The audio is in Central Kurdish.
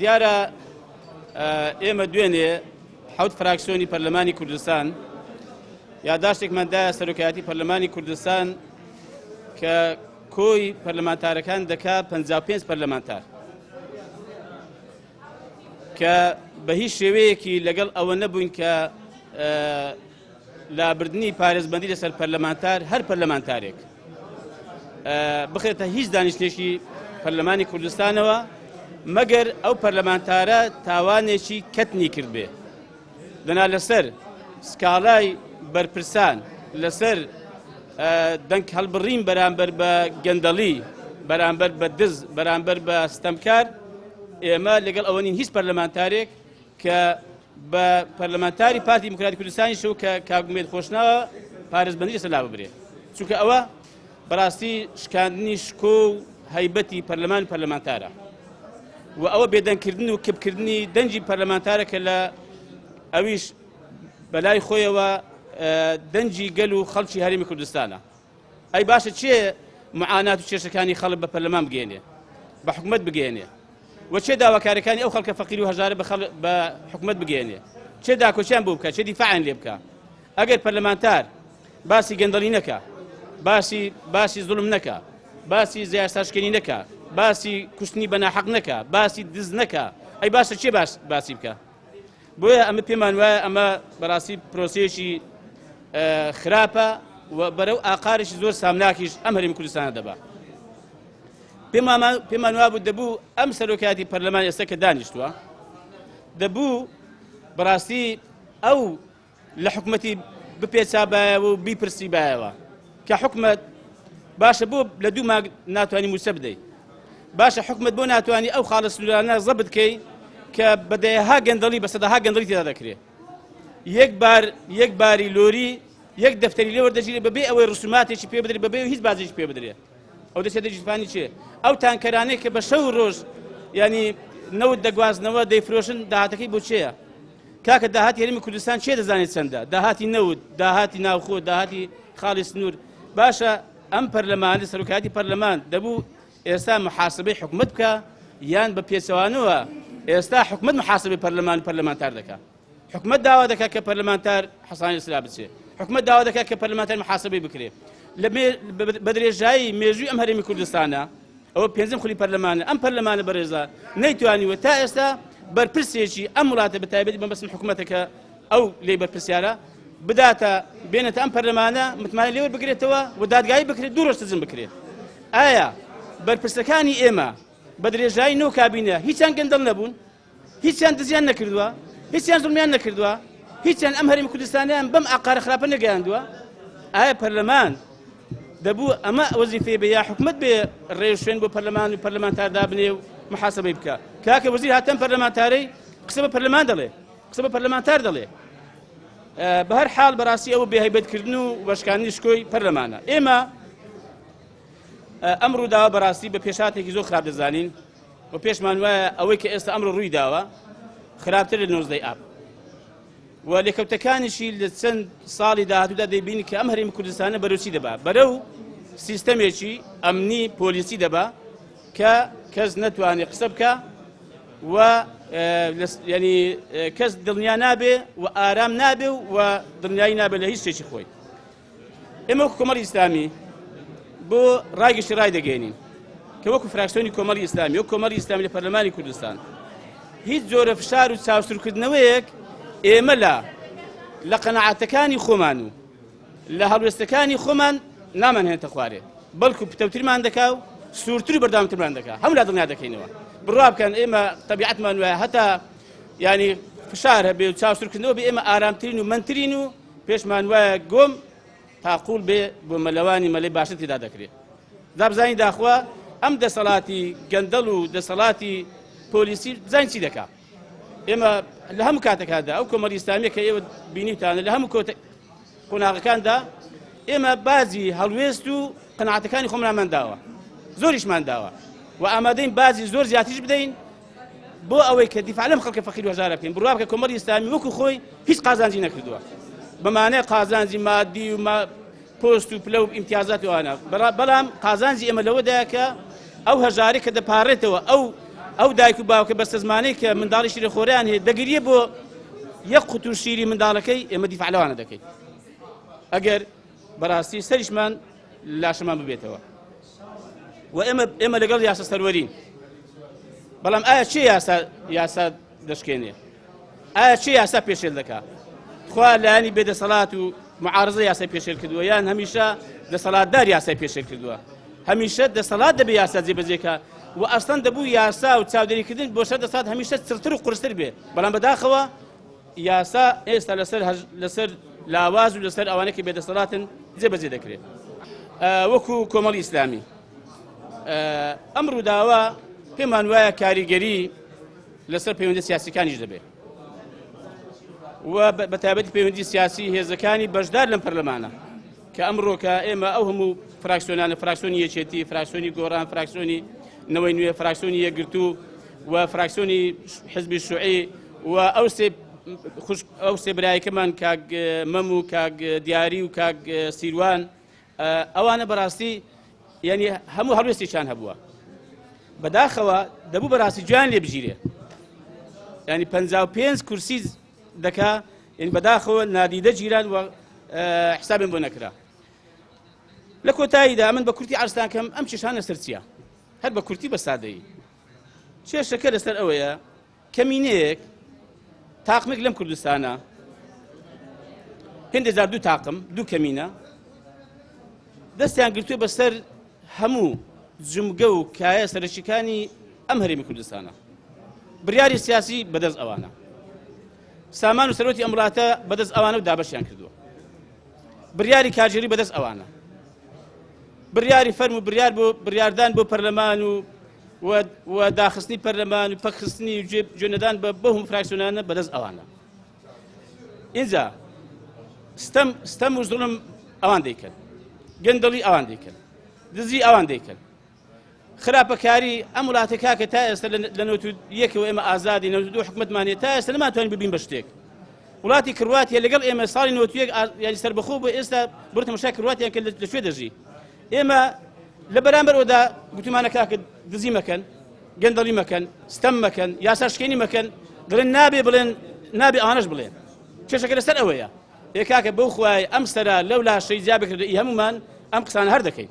دیارە ئێمە دوێنێ حەوت فراکسیۆنی پەرلەمانی کوردستان یاداشتێکمان دایە سەرۆکایەتی پەرلەمانی کوردستان کە کۆی پەرلەمانتارەکان دەکا 55 پەرلەمانتار کە بە هیچ شێوەیەکی لەگەڵ ئەوە نەبووین کە لابردنی پارێزبەندی لەسەر پەرلەمانتار هەر پەرلەمانتارێک بخرێتە هیچ دانیشتێکی پەرلەمانی کوردستانەوە مەگەر ئەو پەرلەمانتارە تاوانێکی کەتنی کردبێ دەنا لەسەر سکاڵای بەرپرسان لەسەر دەنگ هەڵبڕین بەرامبەر بە گەندەڵی بەرامبەر بە دز بەرامبەر بە ستەمکار ئێمە لەگەڵ ئەوە نین هیچ پەرلەمانتارێک کە بە پەرلەمانتاری پارتی دیموکراتی کوردستانیشەوە کە کاک ئومێد خۆشناوە پارێزبەندی لەسەر لاببرێ چونکە ئەوە بەڕاستی شکاندنی شکۆ و هەیبەتی پەرلەمان و پەرلەمانتارە و ئەوە بێدەنگکردن و کپکردنی دەنگی پەرلەمانتارە کە لە ئەویش بەلای خۆیەوە دەنگی گەل و خەڵکی هەرێمی کوردستانە. ئەی باشە کێ معانات و کێشەکانی خەڵک بە پەرلەمان بگەێنێ بە حکومت بگەێنێ و چێ داواکارەکانی ئەو خەڵکە فەقیر و هەژارە بە بە حکومت بگەێنێ چێ داکۆچیان بۆ بکە چێ دیفاعیان لێ بکە ئەگەر پەرلەمانتار باسی گەندەڵی نەکە باسی باسی زوڵم نەکە باسی زیاساشکێنی نەکە باسی کوشتنی بە ناحەق نەکە باسی دز نەکە ئەی باشە چێ باس باسی بکە بۆیە ئەمە پێمان وایە ئەمە بەڕاستی پرۆسەیەکی خراپە و بەرەو ئاقارێکی زۆر سامناکیش ئەم هەرێمی کوردستانە دەبا. پێمان وابوو دەبوو ئەم سەرۆکاتی پەرلەمان ئێستا کە دانیشتووە دەبوو بەڕاستی ئەو لە حکومەتی بپێچابایەوە و بیپرسیبایەوە کە حکومەت باشە بۆ لە دوو مانگ ناتوانانی مووچە بدەیت باشە حکومەت بۆ ناتوانانی ئەو خاڵە سنوورانە زەبت کەی کە بە دەیەها گەندەڵی بە سەدەها گەندەڵی تێدا دەکرێت یەک بار یەک باری لۆری یەک دەفتەری لێ وەردەگیرێت بەبێ ئەوەی ڕسوماتێکی پێ بدرێت بەبێ هیچ بازێکی پێ بدرێت ئەو دەچێتە گیرفانی چێ ئەو تانکەرانەی کە بە شەو ڕۆژ ینی نەوت دەگوازنەوە دەیفرۆشن داهاتەکەی بۆ چێە کاکە داهاتی هەرێمی کوردستان کێ دەزانێت چەندە؟ داهاتی نەوت، داهاتی ناوخۆ، داهاتی خاڵی سنوور. باشە ئەم پەرلەمانە، سەرۆکایەتی پەرلەمان دەبوو ئێستا محاسبەی حکومەت بکا یان بە پێچەوانەوە ئێستا حکومەت محاسبەی پەرلەمان و پەرلەمانتار دەکا؟ حکومەت داوا دەکات کە پەرلەمانتار حەسانی سرا بچێ حکومەت داوا دەکات کە پەرلەمانتار محاسبەی بکرێ لە بە درێژایی مێژووی ئەم هەرێمی کوردستانە ئەوە پێنجەم خولی پەرلەمانە، ئەم پەرلەمانە بەڕێزە نەیتوانیوە تا ئێستا بەرپرسێکی ئەم وڵاتە بە تایبەتی مەبەستم حکوومەتە کە ئەو لێی بەرپرسیارە بداتە بێنێتە ئەم پەرلەمانە متمانە لێ وەربگرێتەوە و دادگایی بکرێت دوو ڕۆژ سجن بکرێت. ئایا بەرپرسەکانی ئێمە بە درێژایی نۆ کابینە هیچیان گەندەڵ نەبوون؟ هیچیان دزیان نەکردووە، هیچیان زوڵمیان نەکردووە، هیچیان ئەم هەرێمی کوردستانیان بەم ئاقارە خراپە نەگەیاندووە. ئایا پەرلەمان دەبوو ئەمە وەزیفەی بێ یا حکومەت بێ ڕێوشوێن بۆ پەرلەمان و پەرلەمانتار دابنێ و محاسبەی بکە؟ کاکە وەزیر هاتەم پەرلەمانتارەی قسە بە پەرلەمان دەڵێ، قسە بە پەرلەمانتار دەڵێ. بە هەر حاڵ بەڕاستی ئەوە بێهەیبەتکردن و وەشکاندنی شکۆی پەرلەمانە. ئێمە ئەم ڕووداوە بەڕاستی بە پێشهاتێکی زۆر خراپ دەزانین. و پێشمان وایە ئەوەی کە ئێستا ئەمڕۆ ڕووی داوە خراپتر لە نۆزدەی ئاب و لێکەوتەکانیشی لە چەند ساڵی داهاتوودا دەیبینی کە ئەم هەرێمی کوردستانە بەرەو چی دەبا بەرەو سیستەمێکی ئەمنی پۆلیسی دەبا کە کەس نەتوانێت قسە بکە و ینی کەس دڵنیا نابێ و ئارام نابێ و دڵنیایی نابێت لە هیچ شتێکی خۆی. ئێمە وەکو کۆمەڵی ئیسلامی بۆ ڕای گشتی ڕایدەگەێنین کە وەکو فراکسیۆنی کۆمەڵی ئیسلامی و کۆمەڵی ئیسلامی لە پەرلەمانی کوردستان هیچ جۆرە فشار و چاوسورکردنەوەیەک ئێمە لە لە قەنەعاتەکانی خۆمان و لە هەڵوێستەکانی خۆمان نامانهێنێتە خوارێ بەڵکو پتەوترمان دەکا و سوورتر و بەردەوامترمان دەکا هەموو لا دڵنیا دەکەینەوە بڕوا بکەن ئێمە تەبیعەتمان وایە هەتا ینی فشار هەبێ و چاوسورکردنەوە بێ ئێمە ئارامترین و منترین و پێشمان وایە گۆم تا قوڵ بێ بۆ مەلەوانی مەلەی باشتر تێدا دەکرێ. دا بزانین داخوا ئەم دەسەڵاتی گەندەڵ و دەسەڵاتی پۆلیسی بزانین چی دەکا. ئێمە لە هەموو کاتەکاندا ئەو کۆمەڵی ئیسلامیە کە ئێوە بینیتانە لە هەموو کۆتە قۆناغەکاندا ئێمە بازی هەڵوێست و قەناعەتەکانی خۆمانمان داوە زۆریشمان داوە و ئامادەین بازی زۆر زیاتریش بدەین بۆ ئەوەی کە دیفاع لەم خەڵکە فەقیر و هەژارە بکەین بڕوا بکە کۆمەڵی ئیسلامی وەکو خۆی هیچ قازانجی نەکردووە بە مانای قازانجی مادی و ما پۆست و پلە و ئیمتیازات و ئەوانە بەڵام قازانجی ئێمە لەوەدایە کە ئەو هەژارەی کە دەپارێتەوە ئەو ئەو دایک و باوکە بەستەزمانەی کە منداڵی شیرە خۆریان هەیە دەگریە بۆ یەک قوتو شیری منداڵەکەی، ئێمە دیفاع لەوانە دەکەین ئەگەر بەڕاستی سەریشمان لاشەمان ببێتەوە. و ئێمە لەگەڵ یاسا سەروەرین، بەڵام ئایا چێ یاسا دەشکێنێ؟ ئایا چێ یاسا پێشێل دەکا؟ خوا لایەنی بێدەسەڵات و معارزە یاسای پێشێل کردووە یان هەمیشە دەسەڵاتدار یاسای پێشێل کردووە؟ هەمیشە دەسەڵات دەبێ یاسا جێبەجێکا و ئەسڵەن دەبوو یاسا و چاودێریکردن بۆ سەر دەسەڵات هەمیشە چڕتر و قورستر بێ، بەڵام بەداخەوە یاسا ئێستا لەسەر لاواز و لەسەر ئەوانەی کە بێدەسەڵاتن جێبەجێ دەکرێت. وەکو کۆمەڵی ئیسلامی ئەم ڕووداوە پێمان وایە کاریگەری لەسەر پەیوەندی سیاسیەکانیش دەبێت و بە تایبەتی پەیوەندی سیاسی هێزەکانی بەشدار لەم پەرلەمانە کە ئەمڕۆکە ئێمە ئەو هەموو فراکسیۆنانە، فراکسیۆنی یەکێتی، فراکسیۆنی گۆڕان، فراکسیۆنی نەوەی نوێ، فراکسیۆنی یەکگرتوو و فراکسیۆنی حزبی شوعی و ئەو سێ خوشک، ئەو سێ برایەکەمان کاک مەم و کاک دیاری و کاک سیروان، ئەوانە بەڕاستی یعنی هەموو هەڵوێستێکیان هەبووە. بەداخەوە دەبوو بەڕاستی گوێیان لێ بگیرێ، یعنی 55 کورسی دەکا، یعنی بەداخەوە نادیدە گیران و حسابم بۆ نەکرا. لە کۆتاییدا من بە کورتی عەرزتان کەم ئەم کێشانە لەسەر چییە؟ هەر بە کورتی بە سادەیی کێشەکە لەسەر ئەوەیە کەمینەیەک تاقمێک لەم کوردستانە، هێندێک جار دوو تاقم، دوو کەمینە دەستیان گرتووە بەسەر هەموو جمگە و کایە سەرەکیەکانی ئەم هەرێمی کوردستانە. بڕیاری سیاسی بەدەست ئەوانە، سامان و سەرۆتی ئەم وڵاتە بەدەست ئەوانە و دابەشیان کردووە، بڕیاری کارگێڕی بەدەست ئەوانە، بڕیاری فەرم و بڕیار بۆ بڕیاردان بۆ پەرلەمان و داخستنی پەرلەمان و پەکخستنی و جوێنەدان بە بەو فراکسیۆنانە بەدەست ئەوانە. اینجا ستەم و زوڵم ئەوان دەیکەن، گەندەڵی ئەوان دەیکەن، دزی ئەوان دەیکەن، خراپەکاری ئەم وڵاتە کاکە تا ئێستا لە 91ەوە ئێمە ئازادی، 92 حکومەتمان هەیە، تا ئێستا نەمانتوانی ببین بە شتێک. وڵاتی کرواتیا لەگەڵ ئێمە ساڵی 91 یاری سەربەخۆ بۆ ئێستا بڕ تەماشای کرواتیان کرد لە کوێ دەژی. ئێمە لە بەرامبەر ئەودا گوتومانە کاکە دزی مەکەن، گەندەڵی مەکەن، ستەم مەکەن، یاسا شکێنی مەکەن، دڵێن نابێ بڵێن، نابێ ئەوانەش بڵێن. کێشەکە لەسەر ئەوەیە. ئێ کاکە بەو خوای ئەم سەرا لەو لاشەی جیا بکردو ئی هەمومان ئەم قسانە هەر دەکەین.